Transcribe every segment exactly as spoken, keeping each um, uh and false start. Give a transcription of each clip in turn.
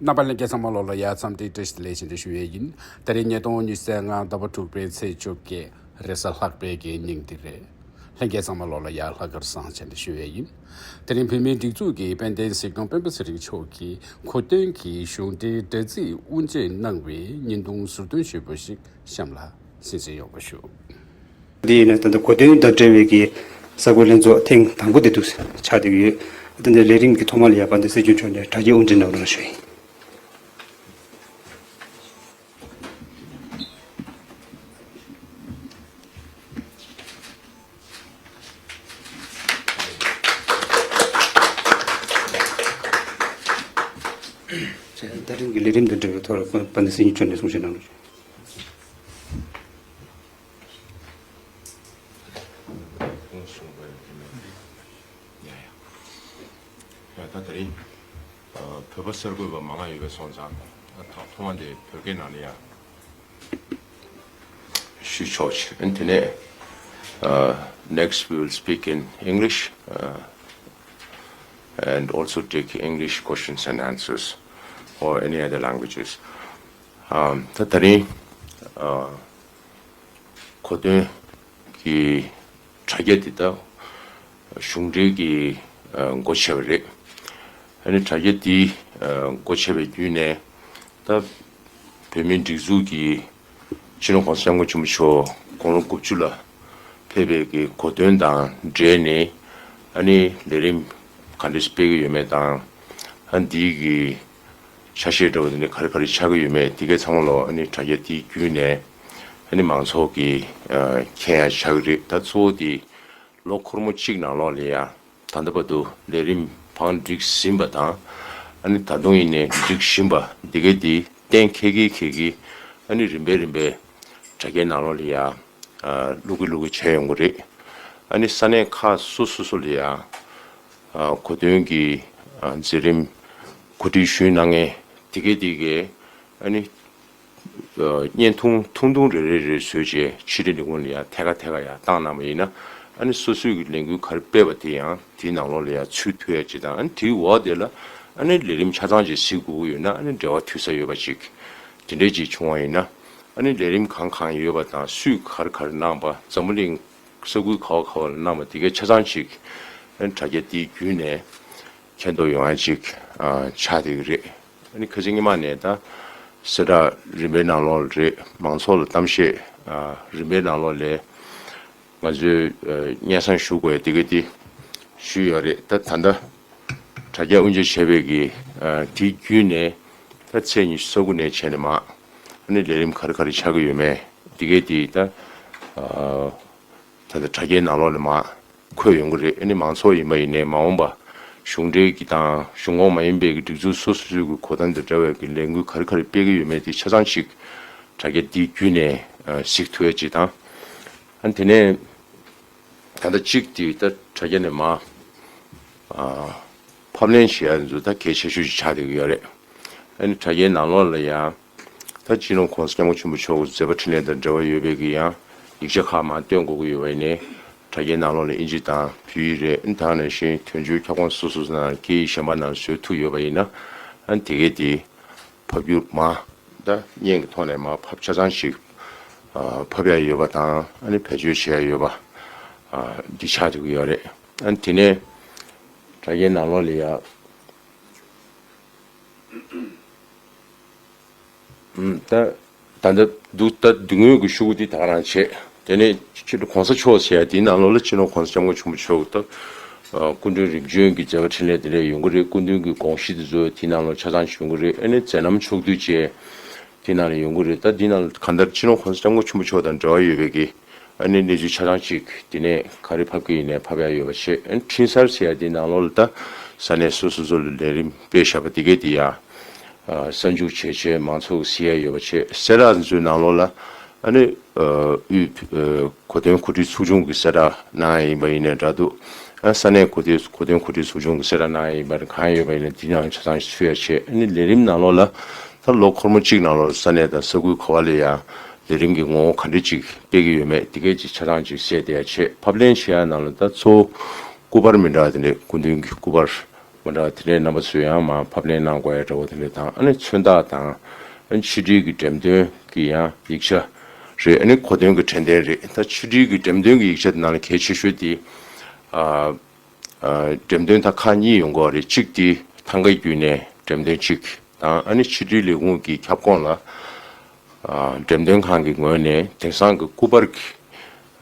རྣམ་པ་ལྷན་རྒྱས་ཚང་མ་ལོགས་ལ་ཡ་འཚམས་འདྲི་བཀྲ་ཤིས་བདེ་ལེགས་ཞེས་འདྲི་ཞུ་ཡས་ཡིན། ད་རེས་ཉིས་སྟོང་ཉི་ཤུ་རྩ་ལྔ་ཟླ་བ་དྲུག་པའི་ཚེས་བཅོ་བརྒྱད་རེས་གཟའ་ལྷག་པའི་གི་ཉིན་འདི་རེད། ལྷན་རྒྱས་ཚང་མ་ལོགས་ལ་ཡ་ལྷག་དཀར་བཟང་ཞེས་འདྲི་ཞུ་ཡས་ཡིན། དེ་རིང་བོད་མིའི་སྒྲིག་འཛུགས་ཀྱི་དཔལ་ལྡན་སྲིད་སྐྱོང་སྤེན་པ་ཚེ་རིང་མཆོག་གིས་གོ་སྟོན་གྱི་གཞུང་འབྲེལ་དྲ་ཚིགས་དབུ་འབྱེད་གནང་བའི་བརྙན་ཐུང་ཟུར་འདོན་ཞིབ་པོ་ཞིག་གཤམ་ལ་གསན་གཟིགས་ཡོང་བ་ཞུ། འདི་ཡིན་ན་ད་ལྟ་གོ་སྟོན་དང་འབྲེལ་བའི་གི་གསར་འགོད་ལྷན་ཚོགས་ཐེངས་དང་པོ་དེ་འདུག་ཆགས་བསྡད་ཀྱི་ཡོད། ད་ལྟ་ལས་རིམ་གྱི་ཐོག་མ་ལ་ཡ་དཔལ་ལྡན་སྲིད་སྐྱོང་མཆོག་ནས་དྲ་རྒྱའི་དབུ་འབྱེད་གནང་རོགས་ཞུ་ཡིན། ད་རིང་གི་ལས་རིམ་དང་འབྲེལ་བའི་ཐོག་ལ་དཔལ་ལྡན་སྲིད་སྐྱོང་མཆོག་ནས་གསུང་བཤད་གནང་རོགས་ཞུ། ཡ་ཡ། ཡ་ད་དེ་རིང་ཨ་བོད་པ་གསར་འགོད་པ་མང་ང་ཡོད་པའི་སོང་ཙང་ཨ་ཐོག་ཐོག་མ་དེ་བོད་སྐད་ནང་ལ་ཡ་ཞུས་ཆོག་ཅིག་ཨ་དེ་ནས་ཨ་next we will speak in English uh, and also take English questions and answers or any other languages. ཨ་ད་དེ་རིང་ཨ་གོ་སྟོན་གྱི་དྲ་རྒྱ་འདི་ད་གཞུང་འབྲེལ་གྱི་ཨ་སྒོ་ཕྱེ་བ་རེད། ཨ་ནི་དྲ་རྒྱ་འདི་ཨ་སྒོ་ཕྱེ་བའི་བརྒྱུད་ནས་ད་བོད་མིའི་སྒྲིག་འཛུགས་ཀྱི་སྤྱི་ནོར་༸གོང་ས་༸སྐྱབས་མགོན་ཆེན་པོ་མཆོག་དགུང་ལོ་དགུ་བཅུ་ལ་ཕེབས་པའི་གི་གོ་སྟོན་དང་འབྲེལ་ནས་ཨ་ནི་ལས་རིམ་ག་འདྲ་སྤེལ་གྱི་ཡོད་མེད་དང་ཨ་འདིའི་གི་ཆ་ཤས་འདྲ་བོ་དེ་ནི་ག་རེ་ག་རེ་ཆགས་ཀྱི་ཡོད་མེད་དེ་གའི་ཚང་མ་ལོ་ཨ་ནི་དྲ་རྒྱ་དེའི་བརྒྱུད་ནས་ཨ་ནི་མང་ཚོགས་ཀྱིས་ཨ་མཁྱེན་ཡ་ཆགས་ཀྱི་རེད། ད་གཙོ་བོ་དེ་ལོ་འཁོར་མོ་གཅིག་ནང་ལོགས་ལ་ཡ་ད་ལྟ་བར་དུ་ལས་རིམ་བང་བསྒྲིགས་ཟིན་པ་དང་ཨ་ནི་ད་དུང་ཡིན་ནའི་བསྒྲིགས་བཞིན་པ་དེ་གའི་དེ་གཏན་འཁེལ་གྱི་འཁེལ་གྱི་ཨ་ནི་རིམ་པས་རིམ་པས་དྲ་རྒྱའི་ནང་ལོགས་ལ་ཡ་ཨ་བླུག་གི་བླུག་གི་བྱས་ཡོང་གི་རེད། ཨ་ནི་ས་གནས་ཁག་སོ་སོ་སོ་ལ་ཡ་ཨ་གོ་སྟོན་གྱི་ཨ་མཛད་རིམ་གོ་སྒྲིག་ཞུས་གནང་མཁན་དེ་གའི་དེ་གའི་ཨ་ནི་ཨ་བརྙན་ཐུང་ཐུང་ཐུང་རེ་རེ་རེ་བཟོས་བྱས་ཕྱི་དྲིལ་ལས་ཁུངས་ལ་ཡ་ཐད་ཀ་ཐད་ཀ་ཡ་བཏང་གནང་བ་ཡིན་ན་ཨ་ནི་སོ་སོའི་གི་ལས་འགུལ་ག་རེ་སྤེལ་བ་དེ་ཡང་དེའི་ནང་ལོགས་ལ་ཡ་ཚུད་ཐུབ་ཡ་ཅིག་དང་ཨ་ནི་དེའི་འོག་དེ་ལ་ཨ་ནི་ལས་རིམ་ཆ་ཚང་ཅིག་གཟིགས་དགོས་ཀྱི་ཡོད་ན་ཨ་ནི་འབྲེལ་བ་མཐུད་ས་ཡོད་པ་ཅིག་དེ་འདྲས་ཅིག་བྱུང་བ་ཡིན་ན་ཨ་ནི་ལས་རིམ་གང་གང་ཡོད་པ་དང་སུས་ག་རེ་ག་རེ་གནང་པ་འཛམ་བུ་གླིང་ས་ཁུལ་ག་བ་ག་བ་ལ་གནང་བ་དེ་གའི་ཆ་ཚང་ཅིག་ཨ་ནི་དྲ་རྒྱ་དེའི་བརྒྱུད་ནས་མཁྱེན་རྟོགས་ཡོང་ཡ་ཅིག་ཨ་ཆགས་བསྡད་ཀྱི་རེད། ཨ་ནི་ཁ་སང་སྔོན་མ་ནས་ད་གསལ་བསྒྲགས་རིམ་པའི་ནང་ལོགས་ལ་རེད། མང་ཚོགས་ལ་གཏམ་བཤད་ཨ་རིམ་པའི་ནང་ལོགས་ལ་ང་ཚོས་ཨ་སྙན་སེང་ཞུ་དགོས་ཡ་དེ་ག་དེ་ཞུས་ཡོད་རེད། ད་ད་ལྟ་དྲ་རྒྱ་དབུ་འབྱེད་བྱས་པའི་གི་ཨ་དེ་བརྒྱུད་ནས་ད་ཚེས་ཉི་ཤུ་རྩ་དགུ་ནས་བྱས་ནས་མར་ཨ་ནི་ལས་རིམ་ག་རེ་ག་རེ་ཆགས་ཀྱི་ཡོད་མེད་དེ་ག་དེ་ད་ཨ་ད་ལྟ་དྲ་རྒྱའི་ནང་ལོགས་ལ་མར་འཁོད་ཡོང་གི་རེད། ཨ་ནི་མང་ཚོགས་ཡིན་པ་ཡིན་ནའི་མ་འོངས་པ་གཞུང་འབྲེལ་གྱི་དང་གཞུང་ཁོངས་མ་ཡིན་པའི་གི་སྒྲིག་འཛུགས་སོ་སོ་སོའི་གི་གོ་སྟོན་དང་འབྲེལ་བའི་གི་ལས་འགུལ་ག་རེ་ག་རེ་སྤེལ་གྱི་ཡོད་མེད་དེ་ཆ་ཚང་ཞིག་དྲ་རྒྱ་འདི་བརྒྱུད་ནས་ཨ་གཟིགས་ཐུབ་ཡ་ཅིག་དང་། ཨ་ནི་དེ་ནས་ད་ལྟ་གཅིག་དེ་ད་དྲ་རྒྱ་ནས་མར་ཨ་ཕབ་ལེན་བྱེད་ཡ་ཚོ་ད་གལ་ཆེ་ཤོས་ཅིག་ཆགས་བསྡད་ཀྱི་ཡོད་རེད། ཨ་ནི་དྲ་རྒྱའི་ནང་ལོགས་ལ་ཡང་ད་སྤྱི་ནོར་༸གོང་ས་༸སྐྱབས་མགོན་ཆེན་པོ་མཆོག་གི་མཛད་པ་འཕྲིན་ལས་དང་འབྲེལ་བ་ཡོད་པའི་གི་ཡང་ཡིག་ཆ་ཁག་མར་སྟོན་དགོས་ཀྱི་ཡོད་པ་ཡིན་ནའི་དྲ་རྒྱའི་ནང་ལོགས་ལ་ཨིན་ཇི་དང་བོད་ཡིག་རེད། ཨ་ནི་ད་ག་ནང་བཞིན་དོན་གཅོད་ཁྱབ་ཁོངས་སོ་སོ་ནང་སྐད་ཡིག་གཞན་པ་ནང་བཟོ་ཐུབ་ཡོད་པ་ཡིན་ན་ཨ་ནི་དེ་གས་དེ་ཕབ་སྒྱུར་མར་ད་བརྙན་གྱི་ཐོག་ནས་མར་ཕབ་ཆ་ཚང་ཞིག་ཨ་ཕབ་ཡ་ཡོད་པ་དང་ཨ་ནི་བེད་སྤྱོད་བྱེད་ཡ་ཡོད་པ་ཨ་འདི་ཆགས་བསྡད་ཀྱི་ཡོད་རེད། ཨ་ནི་དེ་ནས་དྲ་རྒྱའི་ནང་ལོགས་ལ་ཡ། ད་ད་ལྟ་འདུག་ད་མདུན་ངོས་ཀྱི་ཤོག་གུ་འདི་ད་ག་རང་བྱས། དེ་ནས་སྤྱི་ནོར་༸གོང་ས་མཆོག་ཟེར་ཡ་དེའི་ནང་ལོགས་ལ་སྤྱི་ནོར་༸གོང་ས་༸སྐྱབས་མགོན་ཆེན་པོ་མཆོག་ད་སྐུ་མདུན་རིམ་བྱོན་གྱི་མཛད་པ་འཕྲིན་ལས་དེ་འདྲ་ཡོང་གི་རེད། སྐུ་མདུན་གྱི་དགོངས་གཞི་དེ་ཚོ་དེའི་ནང་ལོགས་ཆ་ཚང་ཞིག་ཡོང་གི་རེད། ཨ་ནི་མཛད་རྣམ་ཕྱོགས་བསྡུས་བཅས་དེའི་ནང་ལ་ཡོང་གི་རེད། ད་འདིའི་ནང་ལ་གང་ལྟར་སྤྱི་ནོར་༸གོང་ས་༸སྐྱབས་མགོན་ཆེན་པོ་མཆོག་དང་འབྲེལ་བ་ཡོད་པའི་གི་ཨ་ནི་གནས་ཚུལ་ཆ་ཚང་ཅིག་དེ་ནས་ག་རེ་ཕབ་ཀྱི་ཡིན་ནའི་ཕབ་ཡ་ཡོད་པ་བྱས། ཨ་ནི་འཕྲིན་གསར་ཟེར་ཡ་དེའི་ནང་ལོགས་ལ་ད་ས་གནས་སོ་སོ་སོ་ལ་ལས་རིམ་སྤེལ་བཞག་པ་དེ་གས་དེ་ཡ་གསར་འཇུག་བྱས་བྱས་མང་ཚོགས་གཟིགས་ཡ་ཡོད་པ་བྱས། གསལ་བསྒྲགས་ཚོའི་ནང་ལོགས་ལ་ཨ་ནི་དབུས་གོ་སྟོན་གོ་སྒྲིག་ཚོགས་ཆུང་གི་གསལ་བསྒྲགས་གནང་ཡ་ཡིན་པ་ཡིན་ནའི་འདྲ་འདུག་ཨ་ས་གནས་གོ་སྟོན་གོ་སྒྲིག་ཚོགས་ཆུང་གི་གསལ་བསྒྲགས་གནང་ཡ་ཡིན་པ་གང་ཡོད་པ་ཡིན་ནའི་དེའི་ནང་ཆ་ཚང་ཞིག་ཚུད་ཡ་བྱས། ཨ་ནི་ལས་རིམ་ནང་ལོགས་ལ་ད་ལོ་འཁོར་མོ་གཅིག་ནང་ལོགས་ས་གནས་དང་ས་ཁུལ་ག་བ་ལ་ཡ་ལས་རིམ་གྱི་ངོ་བོ་ག་འདྲ་ཅིག་སྤེལ་གྱི་ཡོད་མེད་དེ་གས་ཅིག་ཆ་ཚང་ཅིག་གསལ་བསྡད་ཡ་བྱས། ཕབ་ལེན་བྱེད་ཡ་ནང་ལ་ད་གཙོ་བོ་སྐུ་པར་མི་འདྲ་བ་དེ་འདྲས་སྐུ་མདུན་གྱི་སྐུ་པར་ མི་འདྲ་བ་དེ་འདྲའི་རྣམ་པ་ཚོས་ཡང་མར་ཕབ་ལེན་གནང་དགོས་ཡ་འདྲ་བོ་དེ་འདྲ་དང་། ཨ་ནི་མཚོན་རྟགས་དང་། ཨ་ནི་ཕྱི་དྲིལ་གྱི་འགྲེམས་སྟོན་གྱི་ཡང་ཡིག་ཆ་རེད། ཨ་ནི་གོ་སྟོན་གྱི་དྲན་རྟེན་རེད། ད་ཕྱི་དྲིལ་གྱི་འགྲེམས་སྟོན་གྱི་ཡིག་ཆ་དེ་ནང་ལ་གལ་ཆེ་ཤོས་དེ། ཨ། ཨ། འགྲེམས་སྟོན་ད་ཁག་གཉིས་ཡོང་གི་ཡོད་རེད། གཅིག་དེ་ཐང་ག་བརྒྱུད་ནས་འགྲེམས་སྟོན་གཅིག་དང་། ཨ་ནི་ཕྱི་དྲིལ་ལས་ཁུངས་ཀྱི་ཁྱབ་ཁོངས་ལ། ཨ། འགྲེམས་སྟོན་ཁང་གི་ངོས་ནས་དེང་སང་གི་སྐུ་པར་གྱི།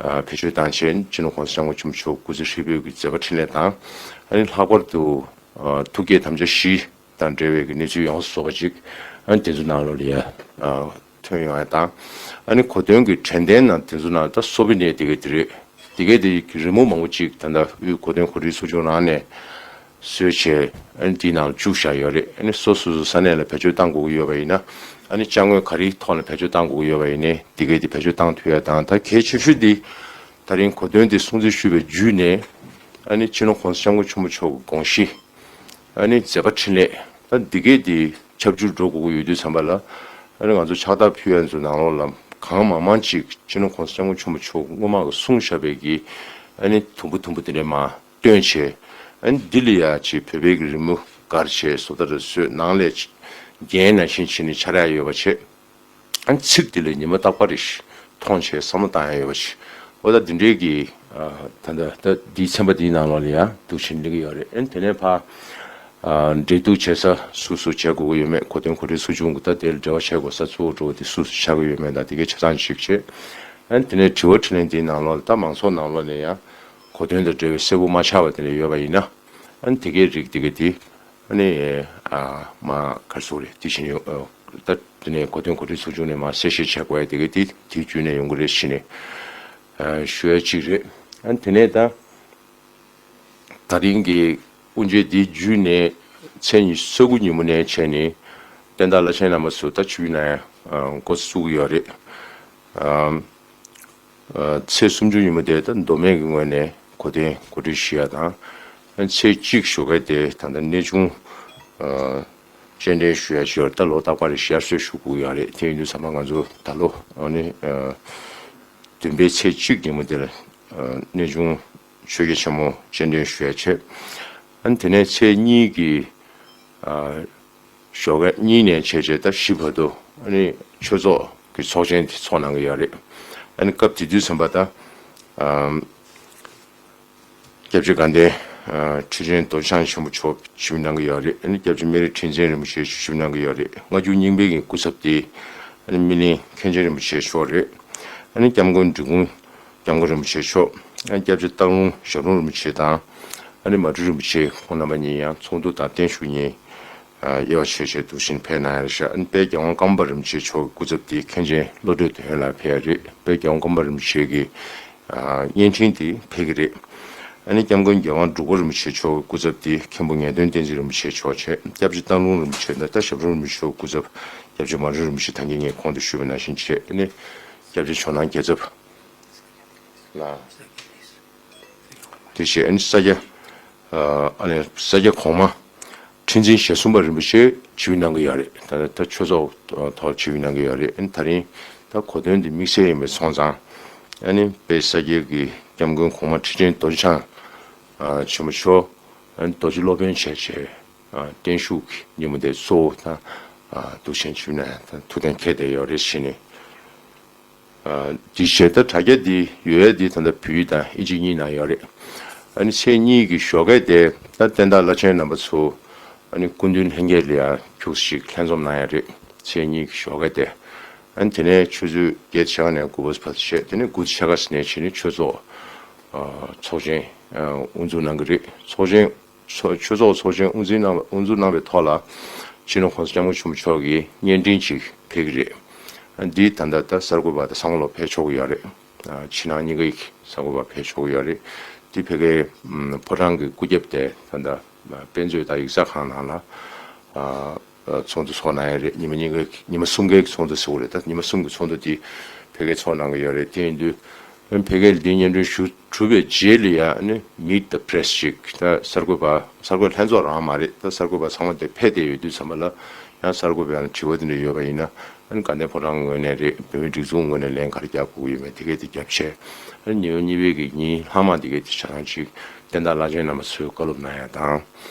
ཨ། བེད་སྤྱོད་བཏང་བྱས་སྤྱི་ནོར་༸གོང་ས་༸སྐྱབས་མགོན་ཆེན་པོ་མཆོག་སྐུ་ཚེ་ཧྲིལ་པོའི་གི་མཛད་པ་འཕྲིན་ལས་དང་། ཨ་ནི་ལྷག་པར་དུ། ཨ། ཐུགས་བསྐྱེད་དམ་བཅའ་བཞི་དང་འབྲེལ་བའི་གི་གནས་ཚུལ་ཡོངས་སུ་རྫོགས་པ་ཅིག་ཨ་ནི་དེ་ཚོ་ནང་ལོགས་ལ་ཡ། ཨ། ཐོན་ཡོང་ཡ་དང་། ཨ་ནི་གོ་སྟོན་གྱི་དྲན་རྟེན་ནང་དེ་ཚོ་ནང་ད་སོ་བི་ནེ་དེ་ག་དེ་རེད། དེ་ག་དེ་གི་རི་མོ་མང་པོ་ཅིག་ད་ལྟ་དབུས་གོ་སྟོན་གོ་སྒྲིག་ཚོགས་ཆུང་རང་ནས་བཟོས་བྱས། ཨ་ནི་དེའི་ནང་ལ་བཅུག་བཞག་ཡོད་རེད། ཨ་ནི་སོ་སོ་སོ་ས་གནས་ལ་བེད་སྤྱོད་བཏང་དགོས་ཀྱི་ཡོད་པ་ཡིན་ན། ཨ་ནི་ཅ་དངོས་ག་རེའི་ཐོག་ལ་བེད་སྤྱོད་བཏང་དགོས་ཀྱི་ཡོད་པ་ཡིན་ནའི་དེ་ག་དེ་བེད་སྤྱོད་བཏང་ཐུབ་ཡ་དང་། ད་གལ་ཆེ་ཤོས་དེ་ད་རིང་གོ་སྟོན་དེ་སྲུང་བརྩི་ཞུས་པའི་བརྒྱུད་ནས། ཨ་ནི་སྤྱི་ནོར་༸གོང་ས་༸སྐྱབས་མགོན་ཆེན་པོ་མཆོག་གི་དགོངས་གཞི། ཨ་ནི་མཛད་པ་འཕྲིན་ལས་ད་འདི་གས་འདི་ཁྱབ་འཇུག་འགྲོ་དགོས་ཀྱི་ཡོད་དུས་ཙམ་པ་ལ། ཨ་ནི་ང་ཚོ་ཕྱག་རྟགས་ཕུལ་ཡ་ཚོ་ནང་ལོགས་ལ་གང་མང་མང་ཅིག་སྤྱི་ནོར་༸གོང་ས་༸སྐྱབས་མགོན་ཆེན་པོ་མཆོག་སྔོན་མ་གི་གསུངས་བཞག་པའི་གི། ཨ་ནི་དུམ་བུ་དུམ་བུ་དེ་འདྲས་མར་བཏོན་བྱས། ཨ་ནི་འདི་ལ་ཡ་ཅིག་བོད་པའི་གི་རི་མོ་བཀར་བྱས་བཟོ་ལྟ་རེ་བཟོས། ནང་ལས་རྒྱན་ནང་བཞིན་བྱས་ནས་འཆར་ཡ་ཡོད་པ་བྱས། ཨ་ནི་ཚིག་དེ་ལ་ཉི་མ་རྟག་པར་རེ་མཐོང་བྱས་བསམ་བློ་བཏང་ཡ་ཡོད་པ་ཞིག་འོ་ད་འདི་འདྲའི་གི། ཨ། ད་ད་ད་འདིའི་ཚན་པ་འདིའི་ནང་ལོགས་ལ་ཡང་འདུག་བྱས་ནས་སླེབས་ཀྱི་ཡོད་རེད། ཨ་ནི་དེ་ནས་ཕར། ཨ། འབྲེལ་གཏུག་བྱེད་ས་སུ་སུ་བྱེད་དགོས་ཀྱི་ཡོད་མེད། གོ་སྟོན་གོ་སྒྲིག་ཚོགས་ཆུང་གི་ད་དེ་ལ་འབྲེལ་བ་བྱེད་དགོས་ས་གཙོ་བོ་འགྲོ་བ་དེ་སུ་སུ་ཆགས་ཀྱི་ཡོད་མེད་དང་། དེ་གའི་ཆ་ཚང་ཞིག་བྱས། ཨ་ནི་དེ་ནས་དྲི་བ་དྲིས་ལན་འདིའི་ནང་ལོགས་ལ་ད་མང་ཚོགས་ནང་ལོགས་ནས་ཡང་གོ་སྟོན་དང་འབྲེལ་བའི་གསལ་པོ་མ་ཆགས་པ་དེ་འདྲ་ཡོད་པ་ཡིན་ན། ཨ་ནི་དེ་གའི་རིགས་དེ་ག་དེ། ཨ་ནི། ཨ། མ་གར་སོང་རེད། དེ་བཞིན་ཡོད། ཨ། ད་དེ་ནས་གོ་སྟོན་གོ་སྒྲིག་ཚོགས་ཆུང་ནས་མ་གསལ་བཤད་བྱེད་དགོས་ཡ་དེ་ག་དེ་དེའི་བརྒྱུད་ནས་ཡོང་གི་རེད་ཟེར་ནས། ཨ། ཞུ་ཡ་གཅིག་རེད། ཨ། དེ་ནས་ད་ད་རིང་གི་དབུ་འབྱེད་དེའི་བརྒྱུད་ནས་ཚེས་ཉི་ཤུ་རྩ་དགུ་ཉིན་མོ་ནས་བྱས་ནས་བསྟན་བདག་བླ་ཆེན་རྣམ་པ་ཚོ་ད་ཆིབས་བསྒྱུར་གནང་ཡ། ཨ། འགོ་བཙུགས་ཀྱི་ཡོད་རེད། ཨ། ཨ། ཚེས་སུམ་ཅུ་ཉིན་མོ་དེ་ད་མདོ་སྨད་ཀྱི་ངོས་ནས་གོ་སྟོན་གོ་སྒྲིག་ཞུ་ཡ་དང་། ཨ། ཚེས་གཅིག་ཞོགས་ཀས་དེ་ད་ལྟ་གནས་ཆུང་། ཨ། སྤྱན་འདྲེན་ཞུ་ཡ་ཞོར་ད་ལོ་རྟག་པར་ཞལ་གསོ་ཞུ་དགོས་ཡོད་རེད། དེ་ཡིན་དུས་ཚང་མ་ང་ཚོ་ད་ལོ། ཨ་ནི། ཨ། བདུན་པའི་ཚེས་གཅིག་ཉིན་མོ་དེ་ལ། ཨ། གནས་ཆུང་ཆོས་རྒྱལ་ཆེན་མོ་སྤྱན་འདྲེན་ཞུ་ཡ་བྱས། ཨ་ནི་དེ་ནས་ཚེས་གཉིས་ཀྱི། ཨ། ཞོགས་ཀས་གཉིས་ནས་བྱས་བྱས་ད་བཞི་བར་དུ། ཨ་ནི་ཆོས་ཚོགས་ཀྱི་ཚོགས་ཆེན་དེ་ཚོགས་གནང་གི་ཡོད་རེད། ཨ་ནི་སྐབས་དེ་དུས་ཙམ་པ་ད། ཨ། སྐྱབས་རྗེ་དགའ་ལྡན། ཨ། ཁྲི་ཆེན་རྡོ་རྗེ་འཆང་ཆེན་པོ་མཆོག་ཆིབས་གནང་གི་ཡོད་རེད། ཨ་ནི་སྐྱབས་རྗེ་སྨན་རི་ཁྲི་འཛིན་རིན་པོ་ཆེ་ཆིབས་གནང་གི་ཡོད་རེད། སྔ་འགྱུར་རྙིང་པའི་གི་སྐུ་ཚབ་དེ། ཨ་ནི་སྨིན་གླིང་མཁན་ཆེན་རིན་པོ་ཆེ་མཆོག་རེད། ཨ་ནི་སྐྱབས་མགོན་འབྲི་གུང་སྐྱབས་མགོན་རིན་པོ་ཆེ་མཆོག་ཨ་ནི་སྐྱབས་རྗེ་སྟག་ལུང་ཞབས་དྲུང་རིན་པོ་ཆེ་དང་། ཨ་ནི་མ་སྤྲུལ་རིན་པོ་ཆེ་ཁོང་རྣམ་པ་གཉིས་ཡང་ཚོགས་འདུ་དང་བརྟན་བཞུགས་གཉིས། ཨ། དབྱེ་བ་ཕྱེ་བྱས་འདུག་བཞིན་ཕེབས་གནང་ཡ་རེད་ཤག་ཨ་ནི་དཔལ་རྒྱལ་དབང་ཀརྨ་པ་རིན་པོ་ཆེ་མཆོག་གི་སྐུ་ཚབ་དེ་མཁན་ཆེན་བློ་གྲོས་དོན་ཡོད་ལགས་ཕེབས་ཡ་རེད། དཔལ་རྒྱལ་དབང་ཀརྨ་པ་རིན་པོ་ཆེ་གི། ཨ། བརྙན་འཕྲིན་དེ་ཕེབས་ཀྱི་རེད། ཨ་ནི་སྐྱབས་མགོན་རྒྱལ་དབང་འབྲུག་པ་རིན་པོ་ཆེ་མཆོག་གི་སྐུ་ཚབ་དེ་མཁན་པོ་ངེས་དོན་བསྟན་འཛིན་རིན་པོ་ཆེ་མཆོག་བྱས། སྐྱབས་རྗེ་སྟག་ལུང་རིན་པོ་ཆེ་དང་ད་ཞབས་དྲུང་རིན་པོ་ཆེ་མཆོག་གི་སྐུ་ཚབ་སྐྱབས་རྗེ་མ་སྤྲུལ་རིན་པོ་ཆེ་ད་གིན་ངས་གོང་དུ་ཞུས་པ་ནང་བཞིན་བྱས། ཨ་ནི་སྐྱབས་རྗེ་ཇོ་ནང་རྒྱལ་ཚབ་ལགས། དེ་བཞིན་ཨ་ནི་ས་སྐྱ། ཨ་ནི་ས་སྐྱ་གོང་མ་ཁྲི་འཛིན་ཞེ་གསུམ་པ་རིན་པོ་ཆེ་ཆིབས་གནང་གི་ཡོད་རེད། ད་ད་ཆོས་ཚོགས་ཐོག་ཆིབས་གནང་གི་ཡོད་རེད། ཨ་ནི་ད་རིང་ད་གོ་སྟོན་འདི་དམིགས་བསལ་ཡིན་པའི་སོང་ཙང་། ཨ་ནི་དཔལ་ས་སྐྱའི་གི་སྐྱབས་མགོན་གོང་མ་ཁྲི་ཆེན་རྡོ་རྗེ་འཆང་ཆེན་པོ་མཆོག་ཨ་ནི་རྡོ་རྗེ་སློབ་དཔོན་བྱས་བྱས། ཨ། བརྟན་བཞུགས་ཀྱི་ཉིན་མོ་དེ་གཙོ་བོ་ད། ཨ། འདུག་བྱས་ཆིབས་གནང་ད་ཐུགས་གཏན་འཁེལ་བསྡད་ཡོད་རེད་ཟེར་ནས། ཨ། དེ་བྱས་ད་དྲ་རྒྱ་འདི་ཡོད་ཡ་འདི་ད་ལྟ་བོད་ཡིག་དང་ཨིན་ཇི་གཉིས་ནང་ཡོད་རེད། ཨ་ནི་ཚེས་གཉིས་ཀྱི་ཞོགས་ཀས་དེ་ད་བསྟན་བདག་བླ་ཆེན་རྣམ་པ་ཚོ་ཨ་ནི་སྐུ་མདུན་ལྷན་རྒྱས་ལ་ཡང་ཁྱུག་ཅིག་ལྷན་འཛོམས་གནང་ཡ་རེད། ཚེས་གཉིས་ཀྱི་ཞོགས་ཀས་དེ། ཨ་ནི་དེ་ནས་ཆུ་ཚོད་བརྒྱད་ཕྱེད་ཀ་ནས་དགུ་པ་བར་དུ་བྱས། དེ་ནས་དགུ་ཕྱེད་ཀ་ནས་བྱས་ནས་ཆོས་ཚོགས་ཚོགས་ཆེན་དབུ་འཛུགས་གནང་གི་རེད། ཚོགས་ཆེན། ཚོ་ཆོས་ཚོགས་ཚོགས་ཆེན་དབུ་འཛིན་གནང་དབུ་འཛུགས་གནང་བའི་ཐོག་ལ། སྤྱི་ནོར་༸གོང་ས་༸སྐྱབས་མགོན་ཆེན་པོ་མཆོག་གིས་བརྙན་འཕྲིན་ཅིག་ཕེབས་ཀྱི་རེད། འདི་ད་ལྟ་ད་གསར་འགོད་པ་དང་གསར་འགོད་པ་ཕེབས་ཆོག་གི་ཡོད་རེད། ཕྱི་ནང་གཉིས་ཀའི་གསར་འགོད་པ་ཕེབས་ཆོག་གི་ཡོད་རེད། འདི་ཕ་གིའི་ཕོ་བྲང་གི་སྐུ་རྒྱབ་དེ་ད་ལྟ་དཔེ་མཛོད་དང་ཡིག་ཚང་ཁང་ནང་ལ། ཚོགས་འདུ་ཚོགས་གནང་ཡ་རེད། ཉི་མ་གཉིས་ཀའི་ཉི་མ་གསུམ་ཀའི་ཚོགས་འདུ་ཟེར་བ་རེད། ད་ཉི་མ་གསུམ་གྱི་ཚོགས་འདུ་དེ་ཕ་གིར་ཚོགས་གནང་གི་ཡོད་རེད། དེ་ཡིན་དུས་ཕ་གིར་འདི་སྙན་སྒྲོན་ཞུ་གྲུབ་པའི་རྗེས་ལ་ཡ་ཨ་ནི་Meet the Press ཅིག་ད་གསར་འགོད་པ་གསར་འགོད་ལྷན་ཚོགས་རང་མ་རེད། ད་གསར་འགོད་པ་ཚང་མ་དེ་ཕེབས་བསྡད་ཡོད་དུས་ཙམ་པ་ལ་ཡང་གསར་འགོད་པ་ཡང་དྲི་བ་དེ་འདྲ་ཡོད་པ་ཡིན་ན་ཨ་ནི་དགའ་ལྡན་ཕོ་བྲང་ངོས་ནས་རེད། བོད་མིའི་སྒྲིག་འཛུགས་ངོས་ནས་ལན་ག་རེ་རྒྱག་དགོས་ཀྱི་ཡོད་མེད་དེ་གས་དེ་རྒྱབ་བྱས། ཨ་ནི་ཉི་མ་གཉིས་པའི་གི་ཉིན་ལྷག་མ་དེ་གས་དེ་ཆ་ཚང་ཅིག་བསྟན་བདག་བླ་ཆེན་རྣམ་པ་ཚོས་བཀའ་སློབ་གནང་ཡ་དང་།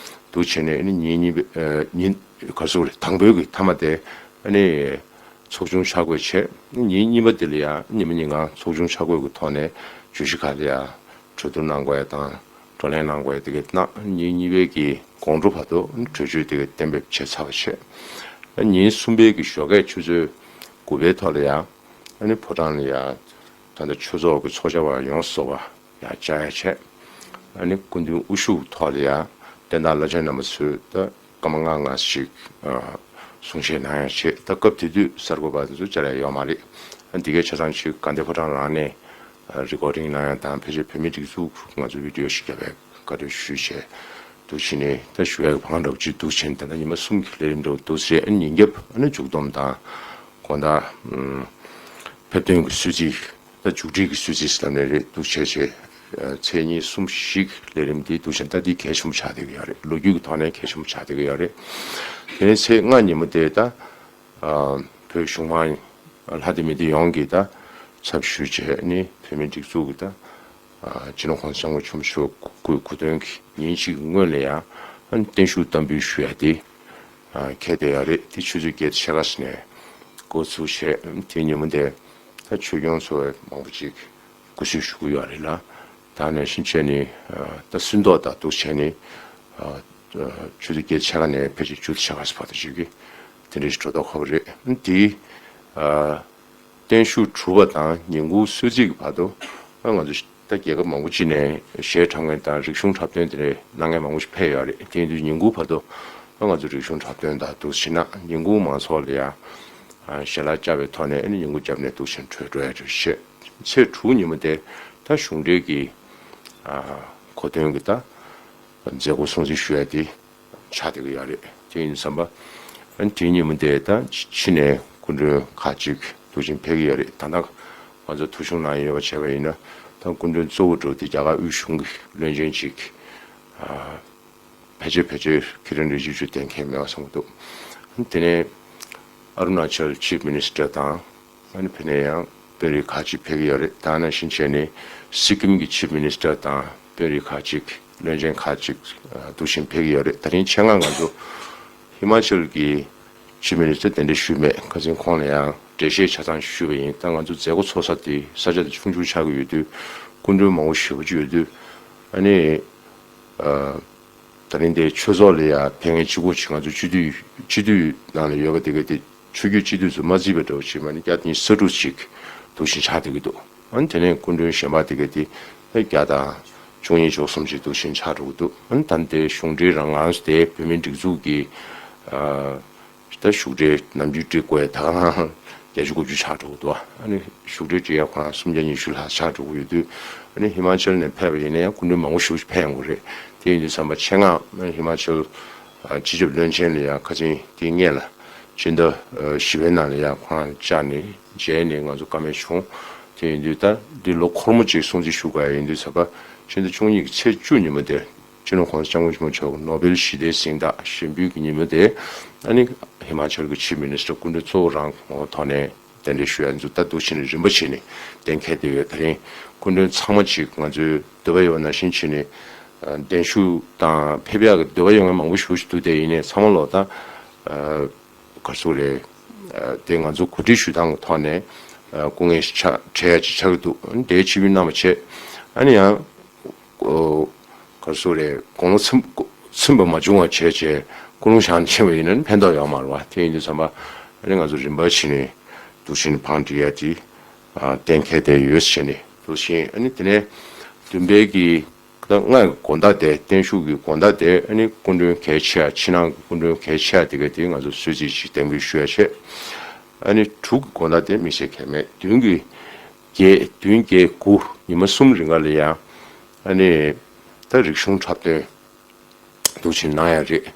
འདུག་བྱས་ནས་ཨ་ནི་ཉིན་གཉིས་པའི་ཨ་ཉིན་ག་རེ་ཟེར་དགོས་རེད། དང་པོའི་གི་མཐའ་མ་དེ་ཨ་ནི་ཚོགས་ཆུང་ཆ་བགོས་བྱས། ཉིན་གཉིས་པ་དེ་ལ་ཡང་ཉི་མ་ཉིན་གང་ཚོགས་ཆུང་ཆ་བགོས་ཀྱི་ཐོག་ནས་བརྗོད་གཞི་ཁག་ལ་ཡང་གྲོས་བསྡུར་གནང་དགོས་ཡ་དང་། བགྲོ་གླེང་གནང་དགོས་ཡ་དེ་ག་གནང་། ཉིན་གཉིས་པའི་གི་དགོང་དྲོ་བར་དུ་གྲོས་ཆོད་དེ་ག་གཏན་འབེབས་བྱས་ཚར་བ་བྱས། ཉིན་གསུམ་པའི་གི་ཞོགས་ཀས་ཆུ་ཚོད་དགུ་པའི་ཐོག་ལ་ཡང་ཨ་ནི་ཕོ་བྲང་ལ་ཡང་ད་ལྟ་ཆོས་ཚོགས་ཀྱི་ཚོགས་བཅར་བ་ཡོངས་སུ་རྫོགས་པ་ཡང་བཅར་ཡ་བྱས། ཨ་ནི་སྐུ་མདུན་དབུ་བཞུགས་ཐོག་ལ་ཡང་བསྟན་བདག་བླ་ཆེན་རྣམ་པ་ཚོས་ད་སྐར་མ་ལྔ་ལྔ་ཞིག་ཨ་གསུང་བཤད་གནང་ཡ་བྱས། ད་སྐབས་དེ་དུས་གསར་འགོད་པ་དེ་ཚོ་བཅར་ཡ་ཡོད་མ་རེད། ཨ་འདི་གའི་ཆ་ཚང་ཞིག་དགའ་ལྡན་ཕོ་བྲང་རང་ནས་ཨ་རི་ཀོར་ཌིང་གནང་ཡ་དང་། ཕལ་ཆེར་བོད་མིའི་སྒྲིག་འཛུགས་ང་ཚོ་བི་ཌི་ཡོ་ཞིག་རྒྱབ་པའི་བཀའ་འཁྲོལ་ཞུས་བྱས་འདུག་བྱས་ནས། ད་ཞུ་ཡ་གི་བང་འདྲ་བོ་ཅིག་འདུག་བྱས་ནས། ད་ལྟ་ཉི་མ་གསུམ་གྱི་ལས་རིམ་འདྲ་བོ་འདུག་བྱས། ཨ་ཉིན་རྒྱབ་ཨ་ནི་མཇུག་བསྡོམས་དང་དགོང་དག་ཨམ་ཕེབས་ཐོན་གྱི་གསོལ་ཚིགས། ད་མཇུག་སྒྲིལ་གྱི་གསོལ་ཚིགས་ཟེར་ནས་རེད། འདུག་བྱས་བྱས་ཨ་ཚེས་གཉིས་གསུམ་བཞི་གི་ལས་རིམ་འདི་འདུག་བྱས་ནས། ད་འདི་གལ་ཆེན་པོ་ཆགས་བསྡད་ཀྱི་ཡོད་རེད། ལོ་རྒྱུས་ཀྱི་ཐོག་ནས་གལ་ཆེན་པོ་ཆགས་བསྡད་ཀྱི་ཡོད་རེད། དེ་ནས་ཚེས་ལྔ་ཉིན་མོ་དེ་ད་ཨ་བོད་གཞུང་མང་ལྷ་སྡེ་མི་སྡེ་ཡོངས་ཀྱིས་ད་ཚབ་ཞུས་བྱས་ནས་བོད་མིའི་སྒྲིག་འཛུགས་ཀྱི་ད་ཨ་སྤྱི་ནོར་གོང་ས་སྐྱབས་མགོན་ཆེན་པོ་མཆོག་སྐུའི་སྐུ་གདུང་གི་ཉིན་གཅིག་སྔོན་ལ་ཡང་ཨ་བརྟན་བཞུགས་བསྟར་འབུལ་ཞུ་ཡ་དེ་ཨ་འཁེལ་བསྡད་ཡོད་རེད། དེ་ཆུ་ཚོད་བརྒྱད་དང་ཕྱེད་ཀ་ཙམ་ནས་འགོ་ཚུགས་བྱས། དེ་ཉིན་མོ་དེ་ད་ཆོས་སྐྱོང་ཚོ་མང་པོ་ཅིག་སྐུ་གཟུགས་ཞུ་གི་ཡོད་རེད་ལ། ད་ནང་བཞིན་བྱས་ནས་ཨ་ད་སུན་ཐོག་དང་འདུག་བྱས་ནས་ཨ་ཆུ་ཚོད་བརྒྱད་ཕྱེད་ཀ་ནས་ཕལ་ཆེར་བཅུ་ཕྱེད་ཀ་བར་དུ་ཞིག་གི་དེ་འདྲ་ཞིག་འགྲོ་མདོག་ཁ་པོ་རེད། དེ་ཨ་བརྟན་བཞུགས་གྲུབ་པ་དང་ཉིན་གུང་གསོལ་ཚིགས་ཀྱི་བར་དུ་ཨ་ང་ཚོ་ད་རྒྱལ་ཁབ་མང་པོ་ཅིག་ནས་གཞས་འཁྲབ་མཁན་དང་རིག་གཞུང་འཁྲབ་སྟོན་དེ་འདྲ་གནང་མཁན་མང་པོ་ཞིག་ཕེབས་ཡོད་རེད། དེ་ཡིན་དུས་ཉིན་གུང་བར་དུ་ཨ་ང་ཚོ་རིག་གཞུང་འཁྲབ་སྟོན་དང་འདུག་བྱས་ན་ཉིན་གུང་མང་ཚོགས་ལ་ཡང་ཨ་ཞལ་ལག་བཅར་བའི་ཐོག་ནས་ཨ་ནི་ཉིན་གུང་རྒྱབ་ནས་འདུག་བྱས་ནས་གྲོལ་འགྲོ་ཡ་རེད་བཤད། ཚེས་དྲུག་ཉིན་མོ་དེ་ད་གཞུང་འབྲེལ་གྱི་ཨ་གོ་སྟོན་གྱི་ད་མཛད་སྒོ་སྲུང་བརྩི་ཞུ་ཡ་དེ་ཆགས་བསྡད་ཀྱི་ཡོད་རེད། དེ་ཡིན་དུས་ཙམ་པ་ཨ་ནི་དེ་ཉིན་མོ་དེ་ད་ཕྱི་ནས་སྐུ་མགྲོན་ཁག་ཅིག་འདུག་བྱས་ནས་ཕེབས་ཀྱི་ཡོད་རེད། ད་ལྟ་ང་ཚོ་ཐོ་གཞུང་ནང་ཡོད་པ་བྱས་པ་ཡིན་ན་ད་སྐུ་མགྲོན་གཙོ་བོ་འདྲ་བོ་དེ་རྒྱ་གར་དབུས་གཞུང་གི་བློན་ཆེན་ཅིག་ཨ་ཕལ་ཆེར་ཕལ་ཆེར་ཁེ་རན་རིན་པོ་ཆེ་གཏན་འཁེལ་མེད་པ་བཟོ་གི་འདུག་དེ་ནས་ཨ་རུ་ན་ཅལ་ཆིབ་མི་ནི་སི་ཊར་དང་། ཨ་ནི་ཕ་ནས་ཡང་དཔོན་རིགས་ཁག་ཅིག་ཕེབས་ཀྱི་ཡོད་རེད། ད་ནང་བཞིན་བྱས་ནས་སི་ཀིམ་གྱི་ཆིབ་མི་ནི་སི་ཊར་དང་དཔོན་རིགས་ཁག་ཅིག་བློན་ཆེན་ཁག་ཅིག་ཨ་འདུག་བཞིན་ཕེབས་ཀྱི་ཡོད་རེད། ད་རིང་ཆེད་མངགས་ང་ཚོ་ཧི་མ་ཅལ་གྱི་ཆིབ་མི་ནི་སི་ཊར་གདན་འདྲེན་ཞུས་མེད། ཁ་སང་ཁོང་ལ་ཡང་འགྲེལ་བཤད་ཆ་ཚང་ཞུས་པ་ཡིན། ད་ང་ཚོ་མཛད་སྒོ་ཚོགས་ས་དེ་ས་ཆ་དེ་ཆུང་ཆུང་ཆགས་ཀྱི་ཡོད་དུས་སྐུ་མགྲོན་མང་པོ་ཞེ་པོ་ཅིག་ཡོད་དུས་ཨ་ནི་ཨ། ད་རིང་དེ་ཆོས་ཚོགས་ལ་ཡང་ཕེབས་མཁན་གཅིག་པོ་ཅིག་ང་ཚོ་སྤྱི་འཐུས་སྤྱི་འཐུས་ནང་ལ་ཡོད་པ་དེ་ག་དེ་ཆོས་བརྒྱུད་སྤྱི་འཐུས་ཚོ་མ་བརྩིས་པ་འདྲ་བོ་ཞིག་མ་ནི་བརྒྱ་དང་ཉི་ཤུ་རྩ་དྲུག་ཅིག་འདུག་བཞིན་ཆགས་བསྡད་ཀྱི་འདུག་ཨ་ནི་དེ་ནས་སྐུ་མགྲོན་གཞན་པ་དེ་ག་དེ་ད་བརྒྱ་དང་བཅུ་གཉིས་བཅུ་གསུམ་ཅིག་འདུག་བཞིན་ཆགས་འགྲོ་གི་འདུག་ཨ་ནི་ད་དེ་གཞུང་འབྲེལ་རང་ང་ཚོ་དེ་བོད་མིའི་སྒྲིག་འཛུགས་ཀྱི་ཨ། ད་བཞུགས་གྲལ་ནམ་རྒྱུན་སྒྲིག་དགོས་ཡ་ད་ག་རང་བརྒྱད་ཅུ་དགུ་བཅུ་ཆགས་འགྲོ་གི་འདུག་ཨ་ནི་བཞུགས་གྲལ་སྒྲིག་ཡ་ཁོ་རང་སུམ་བརྒྱ་ཉི་ཤུ་ལྷག་ཆགས་འགྲོ་གི་ཡོད་དུས། ཨ་ནི་ཧི་མ་ཅལ་ནས་ཕེབས་པ་ཡིན་ན་ཡང་སྐུ་མགྲོན་མང་པོ་ཞེ་པོ་ཅིག་ཕེབས་ཡོང་གི་རེད། དེ་ཡིན་དུས་ཙམ་པ་ཆེད་མངགས་ཧི་མ་ཅལ་སྤྱི་ཁྱབ་བློན་ཆེན་ལ་ཡང་ཁ་སང་དེའི་སྔོན་ལ་ཕྱི་ཟླ་བཞི་པའི་ནང་ལ་ཡང་ཁོ་རང་བཅར་ནས་མཇལ་ནས་ང་ཚོ་བཀའ་མོལ་བྱུང་། དེ་ཡིན་དུས་ད་འདི་ལོ་འཁོར་མོ་གཅིག་སྲུང་བརྩི་ཞུ་དགོས་ཡ་ཡིན་དུས་ཙམ་པ་ཕྱི་ཟླ་བཅུ་གཉིས་ཀྱི་ཚེས་བཅུ་ཉིན་མོ་དེ། སྤྱི་ནོར་༸གོང་ས་༸སྐྱབས་མགོན་ཆེན་པོ་མཆོག་ནོ་བེལ་ཞི་བདེའི་གཟེངས་རྟགས་བཞེས་འབུལ་གྱི་ཉིན་མོ་དེ། ཨ་ནི་ཧི་མ་ཅལ་གྱི་ཆིབ་མི་ནི་སི་ཊར་སྐུ་མགྲོན་གཙོ་བོ་རང་ངོ་ཐོག་ནས་གདན་འདྲེན་ཞུ་ཡ་ཚོ་ད་འདུག་བྱས་ནས་རིམ་པ་བྱས་ནས་གཏན་འཁེལ་བསྡད་ཡོད། ད་རིང་སྐུ་མགྲོན་ཚང་མ་ཅིག་ང་ཚོའི་འདོད་པ་ཡོད་པ་ནང་བཞིན་བྱས་ནས་གདན་ཞུ་དང་ཕེབས་ཡག་གི་འདོད་པ་ཡོད་མཁན་མང་པོ་ཞེ་པོ་ཞིག་འདུག་དེ་ཡིན་ནའི་ཚང་མ་ལོ་ད་ག་རེ་ཟེར་དགོས་རེད། དེ་ང་ཚོ་གོ་སྒྲིག་ཞུ་སྟངས་ཀྱི་ཐོག་ནས་སྐུ་ངལ་ཞིག་ཆགས་འཕྲད་ཡ་ཅིག་ཆགས་ཀྱི་འདུག་དེའི་ཆིབས་བསྒྱུར་གནང་བ་བྱས། ཨ་ནི་ཡང་། ཨོ། ག་རེ་ཟེར་དགོས་རེད། དགུང་ལོ་ཚིམ་ཚིམ་པ་མ་བྱུང་བ་བྱས་བྱས་ཀུན་སློང་བཞག་ནས་ཕྱིན་པ་ཡིན་ན་ནི་ཕན་ཐོགས་ཡོད་མ་རེད་བ། དེ་ཡིན་དུས་ཙམ་པ་ཨ་ནི་ང་ཚོ་རིམ་པ་བྱས་ནས་འདུག་བྱས་ནས་བང་སྒྲིག་ཡ་དེ་གཏན་འཁེལ་བསྡད་ཡོད་བྱས་ནས་འདུག་བྱས། ཨ་ནི་དེ་ནས་བདུན་པའི་གི་ད་ལྔ་གི་དགོང་དག་དེ་བརྟན་བཞུགས་ཀྱི་དགོང་དག་དེ་ཨ་ནི་སྐུ་མགྲོན་གལ་ཆེ་བ་ཕྱི་ནང་གི་སྐུ་མགྲོན་གལ་ཆེ་བ་དེ་ག་དེ་ང་ཚོ་གསོལ་ཚིགས་ཅིག་གཏན་འབེབས་ཞུ་ཡ་བྱས། ཨ་ནི་དྲུག་གི་དགོང་དག་དེ་དམིགས་བསལ་གལ་མེད། བདུན་གྱི་བརྒྱད་བདུན་བརྒྱད་དགུ་ཉི་མ་གསུམ་རིང་ག་ལ་ཡང་ཨ་ནི་ད་རིག་གཞུང་འཁྲབ་སྟོན་འདུག་བྱས་གནང་ཡ་རེད།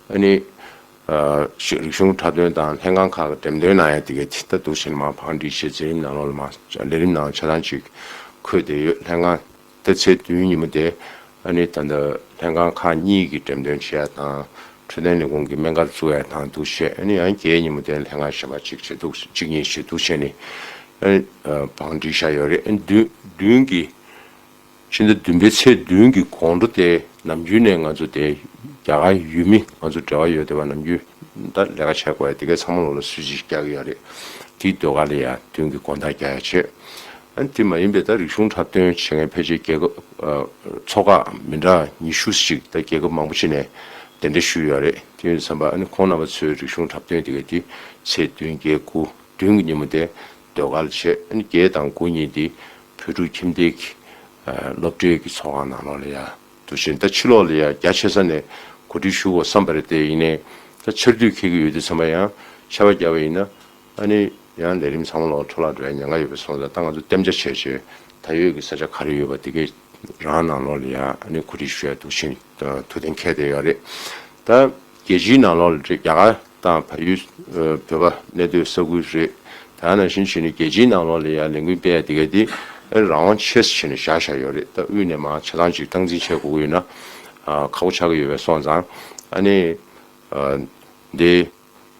ཨ་ནི་ཨ་རིག་གཞུང་འཁྲབ་སྟོན་དང་ལྷན་ཁང་ཁག་གི་འགྲེམས་སྟོན་གནང་ཡ་དེ་ག་དེ་ད་འདུག་བྱས་མར་བང་སྒྲིག་བྱས་མཛད་རིམ་ནང་ལོགས་ལ་མར་ལས་རིམ་ནང་ཆ་ཚང་ཅིག་འཁོད་བསྡད་ཡོད། ལྷན་ཁང་ད་ཚེས་བདུན་ཉིན་མོ་དེ་ཨ་ནི་ད་ལྟ་ལྷན་ཁང་ཁག་གཉིས་ཀྱིས་འགྲེམས་སྟོན་བྱེད་ཡ་དང་། འཕྲོད་བསྟེན་ལས་ཁུངས་ཀྱིས་སྨན་ཁང་བཙུགས་ཡ་དང་འདུག་བྱས། ཨ་ནི་ཡང་བརྒྱད་ཉིན་མོ་དེ་ལྷན་ཁང་གཞན་པ་ཅིག་བྱེད་འདུག་གཅིག་གཉིས་བྱེད་འདུག་བྱས་ནས་ཨ་ནི་བང་སྒྲིག་བཞག་ཡོད་རེད། ཨ་ནི་བདུན་བདུན་གྱི་ ཕྱི་ཟླ་བདུན་པའི་ཚེས་བདུན་གྱི་དགོང་དྲོ་དེ་ནམ་རྒྱུན་ནས་ང་ཚོ་དེ་རྒྱ་གར་ཡུལ་མི་ང་ཚོ་འབྲེལ་བ་ཡོད་བསྡད་པ་ནམ་རྒྱུན་ད་ལས་ཀ་བྱེད་དགོས་ཡ་དེ་གའི་ཚང་མ་ལོག་ལ་གསོལ་ཇ་རྒྱག་གི་ཡོད་རེད། དེའི་ཟློས་གར་ལ་ཡ་བདུན་གྱི་དགོང་དག་རྒྱག་ཡ་བྱེད། ཨ་ནི་དེ་མ་ཡིན་པའི་ད་རིག་གཞུང་འཁྲབ་སྟོན་བྱེད་མཁན་ཕལ་ཆེར་རྒྱལ་ཁབ་ཨ་ཚོགས་ཁག་མི་འདྲ་ཉི་ཤུ་ཞིག་ད་རྒྱལ་ཁབ་མང་པོ་ཞིག་ནས་གདན་འདྲེན་ཞུས་ཡོད་རེད། དེ་ཡིན་དུས་ཙམ་པ་ཨ་ནི་ཁོང་རྣམ་པ་ཚོའི་རིག་གཞུང་འཁྲབ་སྟོན་དེ་ག་དེ་ཚེས་བདུན་བརྒྱད་དགུ་བདུན་གྱི་ཉིན་མོ་དེ་ཟློས་གར་བྱས། ཨ་ནི་བརྒྱད་དང་དགུ་གཉིས་དེ་བོད་ཕྲུག་ཁྱིམ་སྡེ་གི་ཨ་སློབ་གྲྭའི་གི་ཚོགས་ཁང་ནང་ལོགས་ལ་ཡ་འདུག་བཞིན་ད་ཕྱི་ལོགས་ལ་ཡ་རྒྱ་ཆེ་ས་ནས་གོ་སྒྲིག་ཞུ་དགོས་བསམ་པ་རེད། དེ་ཡིན་ནའི་ད་ཆར་དུས་འཁེལ་གི་ཡོད་དུས་ཙམ་པ་ཡང་ཆར་པ་བརྒྱབ་པ་ཡིན་ན་ཨ་ནི་ཡང་ལས་རིམ་ཚང་མ་ལོག་འཕྲོ་བརླག་འགྲོ་ཡ་ཉེན་ཁ་ཡོད་པའི་སོང་ཙང་ད་ང་ཚོ་གཏན་འཇགས་བྱས་བྱས་ད་ཡོད་ཀྱི་ས་ཆ་ག་རེ་ཡོད་པ་དེ་གའི་རང་ནང་ལོགས་ལ་ཡ་ཨ་ནི་གོ་སྒྲིག་ཞུ་ཡ་འདུག་བཞིན་ཐུགས་གཏན་འཁེལ་བསྡད་ཡོད་རེད། ད་རྒྱལ་སྤྱིའི་ནང་ལོགས་ལ་རེད། རྒྱ་གར་དང་བལ་ཡུལ་ཨ་བོད་པ་གནས་སྡོད་ས་ཁུལ་རེད། ད་ནང་བཞིན་བྱས་ནས་རྒྱལ་སྤྱིའི་ནང་ལོགས་ལ་ཡ་ལས་འགུལ་སྤེལ་ཡ་དེ་ག་དེ་ཨ་རང་དབང་ཆེ་ས་བྱས་ནས་བཞག་བཞག་ཡོད་རེད། ད་དབུས་ནས་མར་ཆ་ཚང་ཅིག་སྟངས་འཛིན་བྱེད་དགོས་ཀྱི་ཡོད་ན་ཨ་ཁག་པོ་ཆགས་ཀྱི་ཡོད་པས་སོང་ཙང་ཨ་ནི་ཨ་འདི་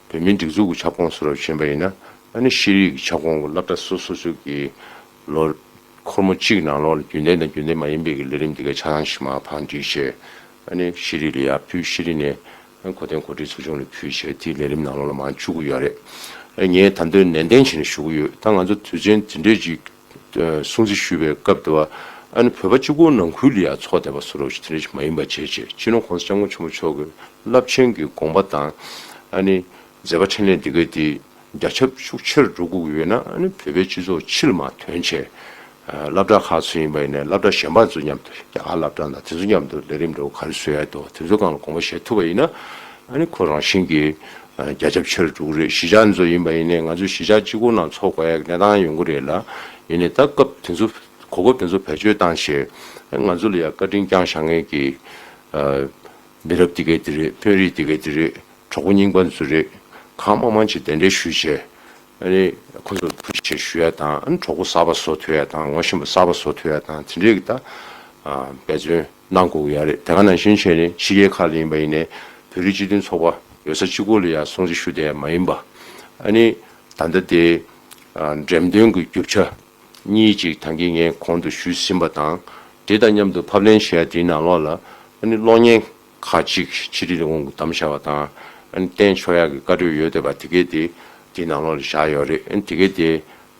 བོད་མིའི་སྒྲིག་འཛུགས་ཀྱི་ཁྱབ་ཁོངས་སུ་རུ་ཕྱིན་པ་ཡིན་ན་ཨ་ནི་ཤེས་རིག་གི་ཁྱབ་ཁོངས་ཀྱི་སློབ་གྲྭ་སོ་སོ་སོ་གི་ལོ་འཁོར་མོ་གཅིག་ནང་ལོགས་ལ་རྒྱུན་ལྡན་དང་རྒྱུན་ལྡན་མ་ཡིན་པའི་གི་ལས་རིམ་དེ་གའི་ཆ་ཚང་ཞིག་མར་ཕར་སྒྲིག་བྱས། ཨ་ནི་ཤེས་རིག་ལ་ཡར་ཕུལ། ཤེས་རིག་ནས་ཨ་ནི་གོ་སྟོན་གོ་སྒྲིག་ཚོགས་ཆུང་ལ་ཕུལ་བྱས་དེའི་ལས་རིམ་ནང་ལོགས་ལ་མར་བཅུག་གི་ཡོད་རེད། ཨ་ངས་ད་དུང་ནན་ཏན་བྱས་ནས་ཞུ་གི་ཡོད། ད་ང་ཚོ་དུས་ཆེན་དེ་འདྲས་ཅིག་ཨ་སྲུང་བརྩི་ཞུས་པའི་སྐབས་དུ་བ་ཨ་ནི་བོད་པ་གཅིག་པོ་ནང་ཁུལ་ལ་ཡར་ཚོགས་བསྡད་པ་བཟོ་འདྲ་ཞིག་དེ་འདྲས་ཞིག་མ་ཡིན་པ་བྱས་བྱས་སྤྱི་ནོར་༸གོང་ས་༸སྐྱབས་མགོན་ཆེན་པོ་མཆོག་གི་རླབས་ཆེན་གྱི་དགོངས་པ་དང་ཨ་ནི་མཛད་པ་འཕྲིན་ལས་འདི་གའི་དེ་རྒྱ་ཁྱབ་ཤུགས་ཆེར་འགྲོ་དགོས་ཀྱི་ཡོད་ན་ཨ་ནི་བོད་པའི་སྤྱི་ཚོགས་ཕྱི་ལ་མར་ཐོན་བྱས། ཨ་སློབ་གྲྭ་ཁག་ཚོ་ཡིན་པ་ཡིན་ནའི་སློབ་གྲྭ་གཞན་པ་ཚོ་མཉམ་དུ་རྒྱ་གར་སློབ་གྲྭ་དང་དེ་ཚོ་མཉམ་དུ་ལས་རིམ་འདྲ་བོ་ག་རེ་བཟོ་ཡ་འདུག་དེ་ཚོ་སྒང་ལ་དགོངས་པ་བཞེས་ཐུབ་པ་ཡིན་ན་ཨ་ནི་ཁོ་རང་བཞིན་གྱིས་ཨ་རྒྱ་ཁྱབ་ཆེ་རུ་འགྲོ་གི་རེད། གཞིས་ཆགས་ཚོ་ཡིན་པ་ཡིན་ནའི་ང་ཚོ་གཞིས་ཆགས་གཅིག་པོ་ནང་ཚོགས་དགོས་ཡ་གི་གནས་སྟངས་ཡོང་གི་རེད་ལ། ཡིན་ནའི་ད་སྐབས་དེ་ཚོ་གོ་སྐབས་དེ་ཚོ་བེད་སྤྱོད་བཏང་བྱས་ང་ཚོ་ལ་ཡ་བཀའ་དྲིན་བསྐྱངས་བཞག་མཁན་གྱི་ཨ་མི་རབས་དེ་གའི་དེ་རེད། དཔོན་རིགས་དེ་གའི་དེ་རེད། གྲོགས་པོ་རྙིང་པ་ཚོ་རེད། གང་མང་མང་ཅིག་གདན་འདྲེན་ཞུས་བྱས། ཨ་ནི་ཁོ་ཚོ་ཕུལ་བྱས་ཞུ་ཡ་དང་ཨ་ནི་གྲོགས་པོ་གསར་པ་བཟོ་ཐུབ་ཡ་དང་ངོ་ཤེས་པ་གསར་པ་བཟོ་ཐུབ་ཡ་དང་དེ་འདྲས་ཀྱི་ད་ཨ་འབད་བརྩོན་གནང་དགོས་ཀྱི་ཡ་རེད། དེ་ག་ནང་བཞིན་བྱས་ནས་ཕྱི་རྒྱལ་ཁག་ལ་ཡིན་པ་ཡིན་ནའི་བོད་རིགས་སྤྱི་མཐུན་ཚོགས་པ་ཡོད་ས་གཅིག་པོ་ལ་ཡ་སྲུང་བརྩི་ཞུ་བསྡད་ཡ་མ་ཡིན་པ། ཨ་ནི་ད་ལྟ་དེ་ཨ་འགྲེམས་སྟོན་གྱི་རྒྱུ་ཆ་གཉིས་ཅིག་ད་གིན་ངས་གོང་དུ་ཞུས་ཟིན་པ་དང་། དེ་དང་མཉམ་དུ་ཕབ་ལེན་བྱས་དེའི་ནང་ལོགས་ལ་ཨ་ནི་གློག་བརྙན་ཁག་ཅིག་ཕྱི་དྲིལ་ལས་ཁུངས་ཀྱིས་བདམས་བཞག་པ་དང་ཨ་ནི་བསྟན་ཆོག་ཡག་གི་བཀའ་འཁྲོལ་ཡོད་བསྡད་པ་དེ་གས་དེ་དེའི་ནང་ལོགས་ལ་བཞག་ཡོད་རེད། ཨ་ནི་དེ་གས་དེ་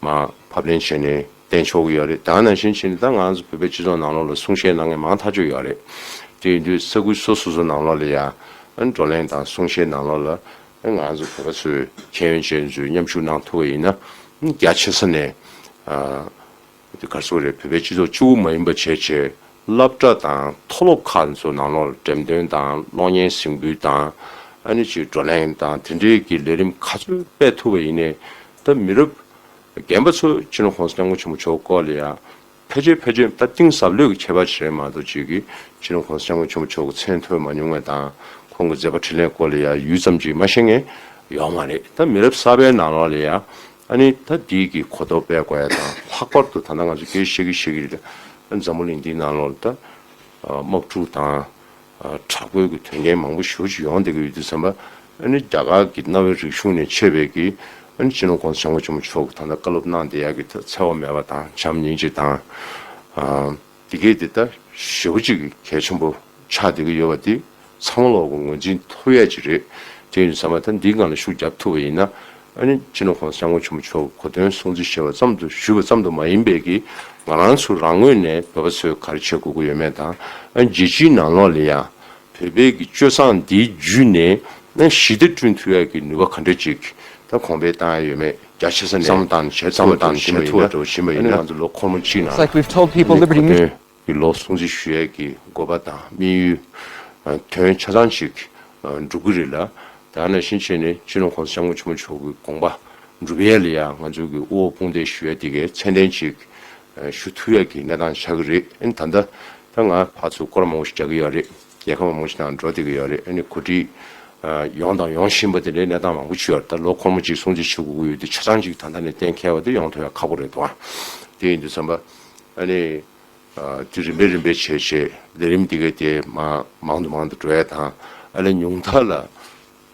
མར་ཕབ་ལེན་བྱས་ནས་བསྟན་ཆོག་གི་ཡོད་རེད། ད་ག་ནང་བཞིན་བྱས་ནས་ད་ང་ཚོ་བོད་པའི་སྤྱི་ཚོགས་ནང་ལོགས་ལ་གསུང་བཤད་གནང་མཁན་མང་ཐག་ཆོད་ཡོད་རེད། དེ་ཡིན་དུས་ས་ཁུལ་སོ་སོ་སོ་ནང་ལོགས་ལ་ཡང་ཨ་ནི་བགྲོ་གླེང་དང་གསུང་བཤད་ནང་ལོགས་ལ། ང་ཚོ་བོད་པ་ཚོའི་མཁྱེན་ཡོན་ཅན་ཚོས་མཉམ་ཞུགས་གནང་ཐུབ་པ་ཡིན་ན། རྒྱ་ཆེ་ས་ནས་ཨ་དེ་ག་རེ་ཟེར་དགོས་རེད། བོད་པའི་སྤྱི་ཚོགས་གཅིག་པུ་མ་ཡིན་པ་བྱས་བྱས་སློབ་གྲྭ་དང་མཐོ་སློབ་ཁག་ཚོ་ནང་ལོགས་འགྲེམས་སྟོན་དང་གློག་བརྙན་གཟིགས་འབུལ་དང་ཨ་ནི་ཅིག་བགྲོ་གླེང་དང་དེ་འདྲའི་གི་ལས་རིམ་ག་ཚོད་སྤེལ་ཐུབ་པ་ཡིན་ནའི་ད་མི་རབས་རྒན་པ་ཚོ་སྤྱི་ནོར་༸གོང་ས་༸སྐྱབས་མགོན་ཆེན་པོ་མཆོག་སྐོར་ལ་ཡང་། ཕལ་ཆེར་ཕལ་ཆེར་ད་གཏིང་ཟབ་ལོས་ཀྱི་ཁྱད་པར་ཅིག་རེད་མ་གཏོགས་ཅིག་གིས་སྤྱི་ནོར་༸གོང་ས་༸སྐྱབས་མགོན་ཆེན་པོ་མཆོག་གི་མཚན་ཐོས་མ་མྱོང་བ་དང་ཁོང་གི་མཛད་པ་འཕྲིན་ལས་སྐོར་ལ་ཡང་ཡུད་ཙམ་ཅིག་མ་ཤེས་མཁན་ཡོད་མ་རེད། ད་མི་རབས་གསར་པའི་ནང་ལོགས་ལ་ཡང་ཨ་ནི་ད་འདི་གི་གོ་རྟོགས་སྤེལ་དགོས་ཡ་དང་ལྷག་པར་དུ་ད་ལྟ་ང་ཚོ་སྐད་ཆ་བཤད་ཀྱི་བཤད་ཀྱི་རེད། འཛམ་བུ་གླིང་འདིའི་ནང་ལོགས་ལ་ད་དམག་འཁྲུག་དང་། དྲག་པོའི་གི་དོན་རྐྱེན་མང་པོ་ཞེ་པོ་ཅིག་ཡོང་བསྡད་ཀྱི་ཡོད་དུས་ཙམ་པ། ཨ་ནི་རྒྱ་གར་གྱི་གནའ་བོའི་རིག་གཞུང་ནས་མཆེད་པའི་གི་ཨ་ནི་སྤྱི་ནོར་༸གོང་ས་༸སྐྱབས་མགོན་ཆེན་པོ་མཆོག་གིས་ད་ལྟ་བཀའ་སློབ་གནང་བསྡད་ཡག་གི་ད་འཚེ་བ་མེད་པ་དང་བྱམས་སྙིང་རྗེ་དང་། ཨ་འདི་གས་དེ་ད་ཞེ་པོ་ཅིག་གལ་ཆེན་པོ་ཆགས་བསྡད་ཀྱི་ཡོད་པ་དེ་ཚང་མ་ལོག་གི་ངོས་འཛིན་ཐུབ་ཡག་ཅིག་རེད། དེ་ཡིན་དུས་ཙམ་པ་ད་འདིའི་སྒང་ལ་ཤུགས་རྒྱབ་ཐུབ་པ་ཡིན་ན། ཨ་ནི་སྤྱི་ནོར་༸གོང་ས་༸སྐྱབས་མགོན་ཆེན་པོ་མཆོག་གི་གོ་སྟོན་སྲུང་བརྩི་ཞུས་པ་ཙམ་དུ་ཞུས་པ་ཙམ་དུ་མ་ཡིན་པའི་གི་ང་རང་ཚོ་རང་ངོས་ནས་བོད་པ་ཚོས་ག་རེ་བྱེད་དགོས་ཀྱི་ཡོད་མེད་དང་། ཨ་ནི་རྒྱལ་སྤྱིའི་ནང་ལོགས་ལ་ཡང་བོད་པའི་གི་སྤྱོད་བཟང་འདི་བརྒྱུད་ནས་ཨ་ནི་ཞི་བདེ་བསྐྲུན་ཐུབ་ཡག་གི་ནུས་པ་ག་འདྲ་ཅིག་ད་གོང་འཕེལ་བཏང་ཡག་ཡོད་མེད་རྒྱ་ཆེ་ས་ནས་བསམ་བློ་བཏང་ནས་བྱེད་ཐུབ་པ་དང་བྱེད་མ་ཡིན་ན། ཨ་ནི་ང་ཚོ་ལོ་འཁོར་མོ་གཅིག་ནང་། It's like we've told people Liberty Mutual གི་ལོ་སྲུང་བརྩི་ཞུ་ཡས་ཀྱི་དགོས་པ་དང་དམིགས་ཡུལ་དོན་ཆ་ཚང་ཞིག་འགྲུབ་ཀྱི་རེད་ལ། ད་ནང་བཞིན་བྱས་ནས་སྤྱི་ནོར་༸གོང་ས་༸སྐྱབས་མགོན་ཆེན་པོ་མཆོག་གི་དགོངས་པ་འགྲུབ་ཡས་ལ་ཡང་ང་ཚོ་གི་དབུ་འོག་དཔུང་འདེགས་ཞུ་ཡས་དེ་གའི་ཚད་ལྡན་ཅིག་ཞུ་ཐུབ་ཡས་ཀྱི་གནས་སྟངས་ཆགས་ཀྱི་རེད། ཨ་ནི་ད་ལྟ་ད་ང་ཕར་ཚུར་སྐོར་མང་པོ་ཞིག་རྒྱག་གི་ཡོད་རེད། རྒྱལ་ཁབ་མང་པོ་ཞིག་ནང་འགྲོ་བསྡད་ཀྱི་ཡོད་རེད། ཨ་ནི་གོ་སྒྲིག་ཡོང་དང་ཡོང་བཞིན་པ་དེ་འདྲའི་གནས་སྟངས་མང་པོ་ཅིག་ཡོད་རེད། ད་ལོ་འཁོར་མོ་གཅིག་སྲུང་བརྩི་ཞུ་དགོས་ཀྱི་ཡོད་དུས་ཆ་ཚང་ཅིག་ད་ལྟ་ནས་གཏན་འཁེལ་བ་དེ་ཡོང་ཐུབ་ཡ་ཁག་པོ་རེད་འདུག་ཨ། དེ་ཡིན་དུས་ཙམ་པ་ཨ་ནི། དེ་རིམ་པས་རིམ་པས་བྱས་བྱས་ལས་རིམ་འདི་གའི་དེ་མ་མང་དུ་མང་དུ་འགྲོ་ཡ་དང་། ཨ་ལས་ཉུང་མཐའ་ལ་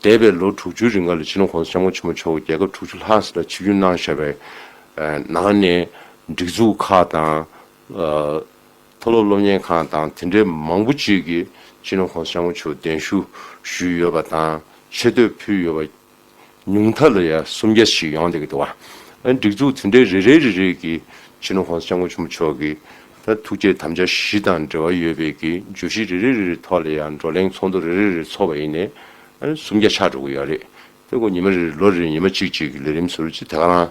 འདས་པའི་ལོ་དྲུག་ཅུའི་རིང་ལ་སྤྱི་ནོར་༸གོང་ས་༸སྐྱབས་མགོན་ཆེན་པོ་མཆོག་རྒྱལ་ཁབ་དྲུག་ཅུ་ལྷག་ཙམ་ལ་ཆིབས་བསྒྱུར་གནང་བཞག་པའི་ནང་ནས་སྒྲིག་འཛུགས་ཁག་དང་། ད་ མཐོ་སློབ་སློབ་གཉེར་ཁང་དང་དེ་འདྲའི་མང་པོ་ཅིག་གིས་སྤྱི་ནོར་༸གོང་ས་༸སྐྱབས་མགོན་ཆེན་པོ་མཆོག་གདན་ཞུ་ཞུས་ཡོད་པ་དང་ཆེ་བསྟོད་ཕུལ་ཡོད་པ་ཉུང་མཐའ་ལ་ཡང་སུམ་བརྒྱ་ཞིག་ཡོང་བསྡད་ཀྱི་འདུག་བ། ཨ་ནི་སྒྲིག་འཛུགས་དེ་འདྲའི་རེ་རེ་རེ་རེ་གིས་སྤྱི་ནོར་༸གོང་ས་༸སྐྱབས་མགོན་ཆེན་པོ་མཆོག་གི་ད་ཐུགས་བསྐྱེད་དམ་བཅའ་བཞི་དང་འབྲེལ་བ་ཡོད་པའི་གི་བརྗོད་གཞི་རེ་རེ་རེ་རེ་ཐོག་ལ་ཡང་བགྲོ་གླེང་ཚོགས་འདུ་རེ་རེ་རེ་ཚོགས་པ་ཡིན་ནའི་ཨ་ནི་སུམ་བརྒྱ་ཆགས་འགྲོ་གི་ཡོད་རེད། དེ་ཁོ་ཉི་མ་རེ་རེ་ལོ་རེ་རེ་ཉི་མ་གཅིག་གཅིག་གི་ལས་རིམ་ཟུར་གཅིག་དེ་ག་རང་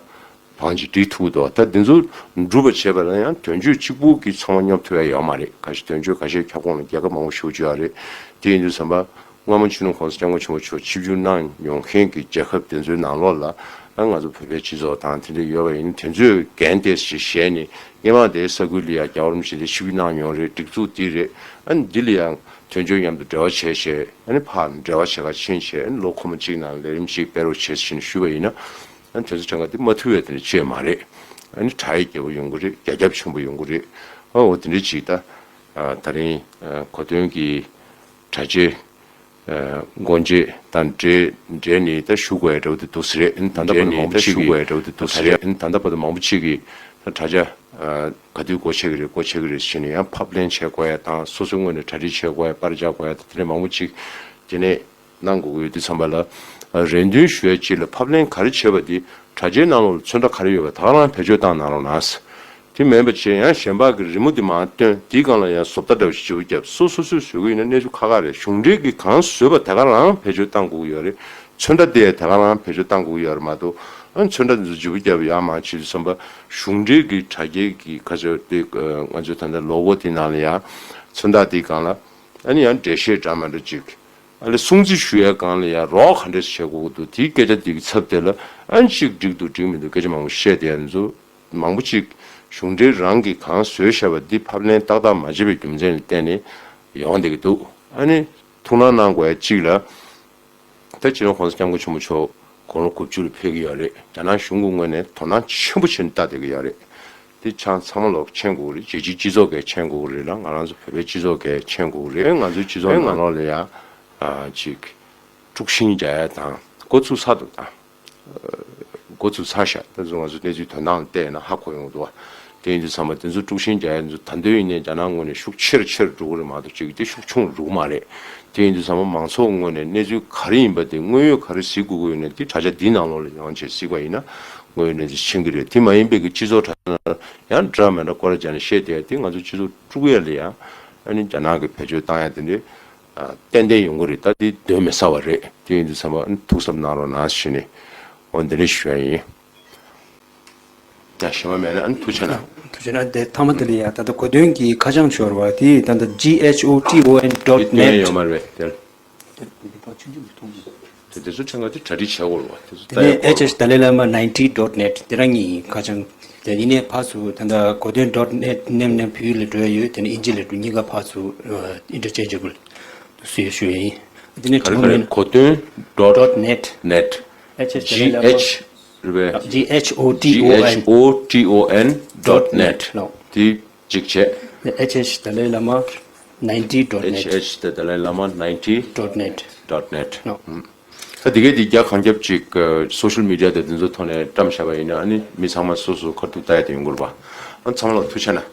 བང་ཅིག་སྒྲིག་ཐུབ་འདུག་ད་འདི་ཚོ་འགྲུབ་པ་བྱེད་པ་ལ་ཡང་དོན་གཅོད་གཅིག་པུ་གིས་ཚང་མ་སྙོབ་ཐུབ་ཡ་ཡོད་མ་རེད། ག་ཞིག་དོན་གཅོད་ཁ་ཤས་ཁྱབ་ཁོངས་ལ་རྒྱལ་ཁབ་མང་པོ་ཞེ་པོ་ཅིག་ཡོད་རེད། དེ་ཡིན་དུས་ཙམ་པ་སྔ་མོ་སྤྱི་ནོར་༸གོང་ས་༸སྐྱབས་མགོན་ཆེན་པོ་མཆོག་ཆིབས་བསྒྱུར་གནང་མྱོང་མཁན་གྱི་རྒྱལ་ཁབ་དེ་ཚོའི་ནང་ལོགས་ལ་ང་ཚོ་བོད་པའི་སྤྱི་ཚོགས་དང་དེ་འདྲ་ཡོད་པ་ཡིན་དེ་ཚོས་འགན་དེ་ཞིག་བཞེས་ནས་སྔོན་མ་དེའི་ས་ཁུལ་ལ་ཡང་རྒྱལ་བ་རིན་པོ་ཆེ་དེ་ཆིབས་བསྒྱུར་གནང་མྱོང་རེད། སྒྲིག་འཛུགས་འདི་རེད། ཨ་ནི་འདི་ལ་ཡང་དོན་གཅོད་མཉམ་དུ་འབྲེལ་བ་བྱས་བྱས་ཨ་ནི་ཕར་འབྲེལ་བ་བྱེད་ག་ཕྱིན་བྱས་ཨ་ནི་ལོ་འཁོར་མོ་གཅིག་ནང་ལས་རིམ་ཞིག་སྤེལ་རོགས་བྱས་ཟེར་ནས་ཞུས་པ་ཡིན་ན། ཨ་ནི་དེ་ཚོ་གྲངས་ཀ་དེ་མ་ཐུབ་པའི་དེ་འདྲ་ཅིག་མ་རེད། ཨ་ནི་དྲག་ཡས་རྒྱལ་པོ་ཡོང་གི་རེད། རྒྱ་ཁྱབ་ཆེན་པོ་ཡོང་གི་རེད། ཨ་འོ་དེ་འདྲ་ཅིག་ད་ཨ་ད་རིང་ཨ་གོ་སྟོན་གྱི་གྲ་རྗེས་ཨ་སྒོ་འབྱེད་དང་འབྲེལ་འབྲེལ་ནས་ད་ཞུ་དགོས་ཡ་འདྲ་བོ་དེ་འདུག་ཟེར་རེད། ཨ་ནི་ད་ལྟ་བར་དུ་མང་པོ་ཅིག་གིས་ཞུ་དགོས་ཡ་འདྲ་བོ་དེ་འདུག་ཟེར་རེད། ཨ་ནི་ད་ལྟ་བར་དུ་མང་པོ་ཅིག་གིས་ད་དྲ་རྒྱ་ཨ་ག་དུས་སྒོ་ཕྱེ་གི་རེད་སྒོ་ཕྱེ་གི་རེད་ཟེར་ནས་ཡང་ཕབ་ལེན་བྱེད་དགོས་ཡ་དང་སོ་སོའི་ངོས་ནས་གྲ་སྒྲིག་བྱེད་དགོས་ཡ་པར་རྒྱག་དགོས་ཡ་དང་དེ་འདྲ་མང་པོ་ཅིག་དེ་ནས་གནང་དགོས་ཀྱི་ཡོད་དུས་ཙམ་པ་ལ། རེ་འདུན་ཞུ་ཡ་གཅིག་ལ་ཕབ་ལེན་ག་རེ་བྱས་པ་འདི་དྲ་རྒྱའི་ནང་ལོགས་ལ་ཚོན་ཁྲ་ག་རེ་ཡོད་པ་ད་ག་རང་བེད་སྤྱོད་བཏང་གནང་རོགས་གནང་། དེ་མིན་པ་བྱས་ཡང་གཞན་པ་གི་རི་མོ་འདི་མར་སྟོན་དེའི་སྒང་ལ་ཡང་བཟོ་ལྟ་འདྲ་བ་ཞིག་བརྗེ་པོ་བརྒྱབ་སོ་སོ་སོས་བཟོ་གི་ཡིན་ན་གནས་ཚུལ་ཁག་ཁག་རེད། གཞུང་འབྲེལ་གྱི་གང་བཟོས་པ་ད་ག་རང་བེད་སྤྱོད་བཏང་དགོས་ཀྱི་ཡོད་རེད། ཚོན་ཁྲ་དེ་ད་ག་རང་བེད་སྤྱོད་བཏང་དགོས་ཀྱི་ཡོད་རེད་མ་གཏོགས་ཨ་ཚོན་ཁྲ་འདི་ཚོ་བརྗེ་པོ་བརྒྱབ་ཡག་མང་ཆེ་ཙམ་པ་གཞུང་འབྲེལ་གྱི་དྲ་རྒྱའི་གི་ཁ་ཆེ་དེ་ང་ཚོའི་ད་ལྟ་ལོ་གོ་དེ་ནང་ལ་ཡང་ཚོན་ཁྲ་དེའི་སྒང་ལ་ཨ་ནི་ཡང་འགྲེལ་བཤད་འདྲ་མི་འདྲ་ཅིག་ཨ་ལས་སྲུང་བརྩི་ཞུ་ཡའི་སྒང་ལ་ཡང་རོགས་ག་འདྲས་བྱེད་དགོས་ཀྱི་འདུག་དེའི་སྐད་ཆ་འདི་གི་ཚབ་དེ་ལ་ཨ་ནི་གཅིག་འགྲིག་འདུག་འགྲིག་མི་འདུག་སྐད་ཆ་མང་པོ་བཤད་དེ་ཡང་ཚོ་མང་པོ་ཅིག་གཞུང་འབྲེལ་རང་གིས་གང་བཟོས་བཞག་པ་འདི་ཕབ་ལེན་ཏག་ཏག་མ་བྱས་པའི་རྒྱུ་མཚན་ལ་བརྟེན་ནས་ཡོང་བསྡད་ཀྱི་འདུག་ཨ་ནི་ཐུགས་སྣང་གནང་དགོས་ཡ་གཅིག་ལ་ད་སྤྱི་ནོར་༸གོང་ས་༸སྐྱབས་མགོན་ཆེན་པོ་མཆོག་དགུང་ལོ་དགུ་བཅུ་ལ་ཕེབས་ཀྱི་ཡོད་རེད། རྒྱ་ནག་གཞུང་གི་ངོས་ནས་དོ་སྣང་ཆེན་པོ་བྱས་ནས་ལྟ་བསྡད་ཀྱི་ཡོད་རེད། དེ་ཆང་ཚང་མ་ལོག་མཁྱེན་དགོས་རེད། རྒྱལ་སྤྱིའི་སྤྱི་ཚོགས་ཀྱིས་མཁྱེན་དགོས་རེད་ལ་ང་རང་ཚོ་བོད་པའི་སྤྱི་ཚོགས་ཀྱིས་མཁྱེན་དགོས་རེད། ང་ཚོའི་སྤྱི་ཚོགས་ནང་ལོགས་ལ་ཡང་ཨ་ཅིག་དཀྲུག་ཤིང་རྒྱག་ཡ་དང་འགོ་ཚུགས་ཚར་འདུག་དང་འགོ་ཚུགས་ཚར་ཤག་ད་ཚོ་ང་ཚོ་གནས་ཚུལ་དོན་དག་ལ་བལྟས་ན་ཧ་གོ་ཡོང་འདུག་བ། དེ་ཡིན་དུས་ཚང་མ་དེ་ཚོ་དཀྲུག་ཤིང་རྒྱག་ཡ་ཚོ་ད་འདོད་ཡིན་ནའི་རྒྱ་ནག་ངོས་ནས་ཤུགས་ཆེ་རུ་ཆེ་རུ་འགྲོ་གི་རེད་མ་གཏོགས་ཅིག་དེ་ཤུགས་ཆུང་རུ་འགྲོ་གི་མ་རེད། དེ་ཡིན་དུས་ཚང་མ་མང་ཚོགས་ངོས་ནས་གནས་ཚུལ་ག་རེ་ཡིན་པ་དེ་དངོས་ཡོད་ག་རེ་གཟིགས་དགོས་ཀྱི་ཡོད་ན་དེ་དྲ་རྒྱ་འདིའི་ནང་ལོགས་ལ་ཡོང་བྱས་གཟིགས་པ་ཡིན་ན་དངོས་ཡོད་གནས་ཚུལ་ཤེས་ཀྱི་རེད། དེ་མ་ཡིན་པའི་གི་སྤྱི་ཚོགས་དྲ་ནང་ཡང་འདྲ་མི་འདྲ་སྐོར་ར་སྦྱར་ནས་བཤད་བསྡད་ཡ་དེ་ང་ཚོ་སྤྱི་ཚོགས་དཀྲུག་ཡ་ལ་ཡང་ཨ་ནི་རྒྱ་ནག་གི་བེད་སྤྱོད་བཏང་ཡ་དེ་འདྲའི་ཏན་ཏན་ཡོང་གི་རེད། ད་དེ་གདོན་མི་ཟ་བ་རེད། དེ་ཡིན་དུས་ཚང་མ་ཨ་ནི་ཐུགས་གཟབ་གནང་རོགས་གནང་ཞུས་ནས་འོ་འདི་འདྲ་ཞུ་ཡ་ཡིན། ཡ་གཞན་པ་མེད་ན་ཨ་ནི་ཐུགས་རྗེ་གནང་། ཐུགས་རྗེ་གནང་། དེ་མཐའ་མ་དེ་ལ་ཡ་ད་ལྟ་གོ་སྟོན་གྱི་ཁ་བྱང་ཤོར་བ་དེ་ད་ལྟ་G H O T O N dot net ཡོད་མ་རེད་དེ། དེ་དེ་ཚོ་ཆང་ག་དེ་གྲ་སྒྲིག་བྱ་དགོས་རེད་བ། དེ་ཚོ་དེ་ལྟ་ཡ་ནས་H H Dalai Lama ninety dot net དེ་རང་ཉིད་ཡིན་ཁ་བྱང་། དེ་ཡིན་ནས་ཕར་ཚུར་ད་ལྟ་གོ་སྟོན་dot net ནས་ནས་བོད་ཡིག་ལ་འགྲོ་ཡ་ཡོད། དེ་ནས་ཨིན་ཇི་ལ་འགྲོ་གཉིས་ཀ་ཕར་ཚུར་interchangeable དུ་བཟོས་ཞུ་ཡ་ཡིན། དེ་ནས་ག་རེ་ག་རེ་གོ་སྟོན་dot net net H H Dalai Lama G H རེད་པས། G H O T O N G H O T O N dot net ལོ། དེ་གཅིག་བྱས། H H Dalai Lama ninety dot net H H Dalai Lama ninety dot net dot net ལོ། ད་དེ་གའི་དེ་རྒྱ་གང་རྒྱབ་ཅིག་social media དེ་དེ་ཚོ་ཐོག་ནས་བཀྲམ་བཞག་པ་ཡིན་ན་ཨ་ནི་མི་ཚང་མ་སོ་སོ་ཁ་ཐུག་ལྟ་ཡ་དེ་ཡོང་གི་རེད་པ། ཨ་ཚང་མ་ལ་ཐུགས་རྗེ་གནང་།